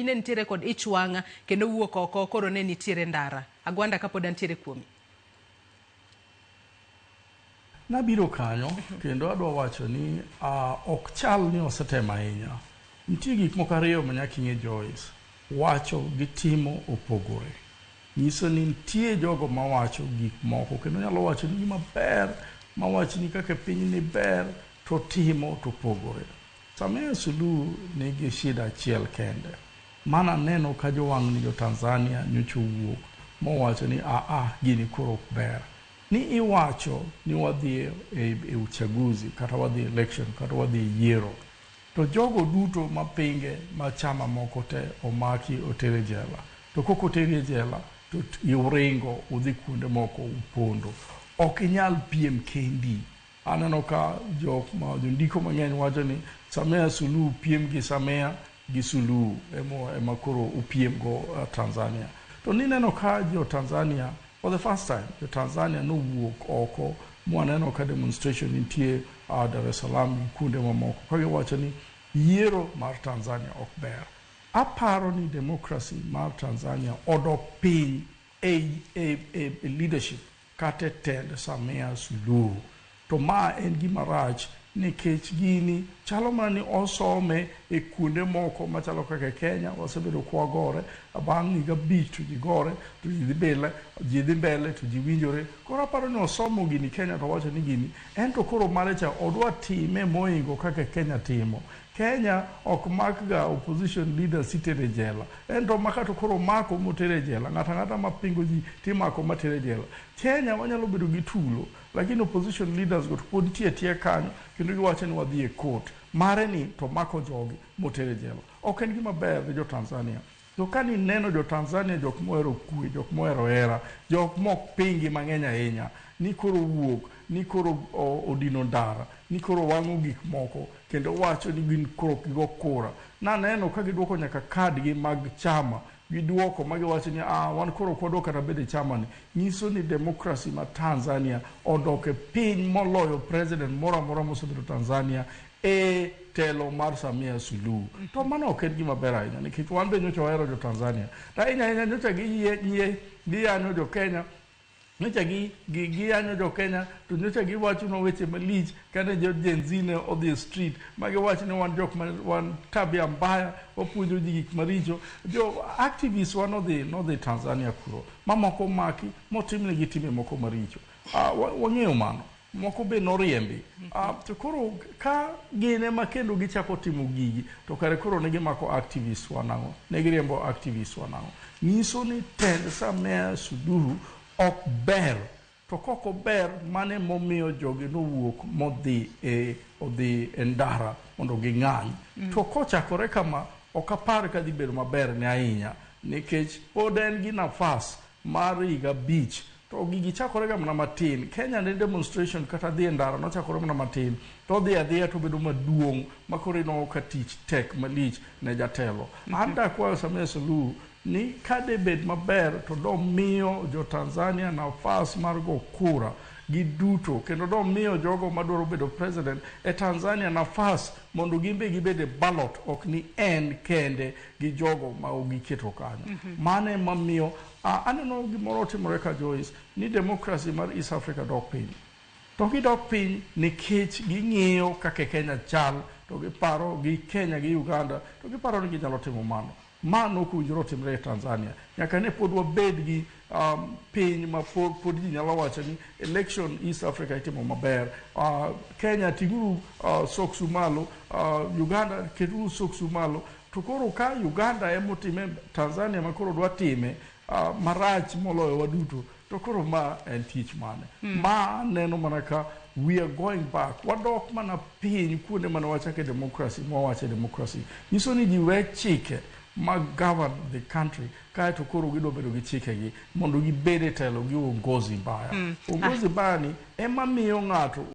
Ne nitiere kod ich wang' kendo wuok oko koro ne nitiere ndara. Agwanda kapod antiere kuomi. Nabiro kanyo kendo adwa wacho ni ok chal ni osetemo ahinya. Nitie gik moko ariyo ma nyaka ing'e Joyce. Wacho gi timo opogore. Nyiso ni nitie jogo mawacho gik moko kendo nyalo wacho ni gima ber, mawach ni kaka piny ni ber, to timo to opogore. Samia Suluhu nigi shida achiel kende. Mana neno ka jowang'ni jo Tanzania nyocha owuok mowacho ni aa gini koro ok ber. Ni iwacho ni wadhi e uchaguzi kata wadhi e election kata wadhi e yiero. To jogo duto mapinge ma chama moko te omaki oter e jela. To kok oteri e jela to uringo udhi kuonde moko upondo. Ok inyal piem kendi. Aneno ka jok ma jondiko mang'eny wacho ni Samia Suluhu piem gi Samia gi Suluhu ema koro upiem go Tanzania. To nineno ka jo Tanzania for the first time jo Tanzania nowuok oko mwaneno ka demonstration nitie Dar es Salaam gi kuonde mamoko ka giwacho ni yiero mar Tanzania ok ber. Aparo ni democracy mar Tanzania odok piny e leadership kata e tend Samia Suluhu. To ma en gima rach nikech gini chalo mana ni osome e kuonde moko machalo kaka Kenya wasebedo kwagore bang' higa 5 to ji gore to ji dhi mbele ji dhi mbele to ji winjore. Koro aparo ni osomo gini Kenya to owacho ni gini en to koro mare cha odwa time mohingo kaka Kenya timo. Kenya ok mak ga opposition leaders itere e jela. En to maka to koro mako motere e jela. Ng'ato ang'ata mapingo ji timako matere e jela. Kenya wanyalo bedo gi tulo lakini opposition leaders go to pod nitie tie kanyo kendo giwacho ni wadhi e court. Mare ni to mako jogi motere e jela. Ok en gima ber ne jo Tanzania. To ka nineno jo Tanzania jok mohero kwe, jok mohero hera, jok mok pingi mang'eny ahinya, ni koro wuok, ni koro odino ndara, ni koro wang'o gik moko, kendo wacho ni gin koro ok gigo kura. Naneno ka giduoko nyaka kad gi mag chama, giduoko ma giwacho ni ah, wan koro ok wadwa kata bedo e chama ni. Nyiso ni democracy ma Tanzania odok e piny moloyo president moro amora mosebedo Tanzania e telo mar Samia Suluhu. To mano ok en gima ber ahinya nikech wan be nyocha wahero jo Tanzania. To ahinya ahinya nyocha giyanyo jo Kenya nyocha giyanyo jo Kenya to nyocha giwachonwa weche malich kane jo Gen Z ne odhi e street ma giwacho ni wan jok ma wan tabia mbaya wapuonjo ji gik maricho. Jo activists wa nodhi Tanzania kuro mamoko omaki motimnegi timbe moko maricho. Wang'eyo mano. Moko be noriembi. To koro ka gin ema kendo gichako timo gigi to kare koro ne gimako activists wa nang'o? Ne giriembo activists wa nang'o? Nyiso ni tend Samia Suluhu ok ber. To kok ober mano emomiyo jogi nowuok modhi e odhi e ndara mondo ging'any. To kochakore kama ok apar ka dhi bedo maber ne ahinya nikech pod en gi nafas mar higa 5 to gigi chakore ga mana matin. Kenya ne demonstration kata dhi e ndara nochakore mana matin to odhi adhiya to obedo maduong' ma koro inwang'o ka tich tek malich ne jatelo. An dakwayo Samia Suluhu ni ka de bed maber to domiyo jo Tanzania nafas mar go kura giduto kendo domiyo jogo madwaro bedo president e Tanzania nafas mondo gin be gibed e ballot ok ni en kende gi jogo ma giketo kanyo. Mano ema miyo aneno gimoro otimore ka Joyce ni democracy mar East Africa dok piny. To gidok piny nikech ging'iyo kaka Kenya chal to giparo gi Kenya gi Uganda to giparo ni ginyalo timo mano. Ma nok owinjore otimre e Tanzania. Nyaka ne pod wabed gi piny ma pod ji nyalo wacho ni election East Africa itimo maber. Kenya ting'uru socks u malo, Uganda keturu socks u malo. To koro ka Uganda emotime Tanzania ma koro dwa time marach moloyo waduto to koro ma en tich mane? Ma neno mana ka we are going back. Wadok mana piny kuonde mane wachake democracy mwawache democracy. Nyiso ni ji we chike ma govern the country kaeto koro gidwa bedo gi chikegi mondo gibed e telo gi uongozi mbaya. Uongozi mbaya ni ema miyo ng'ato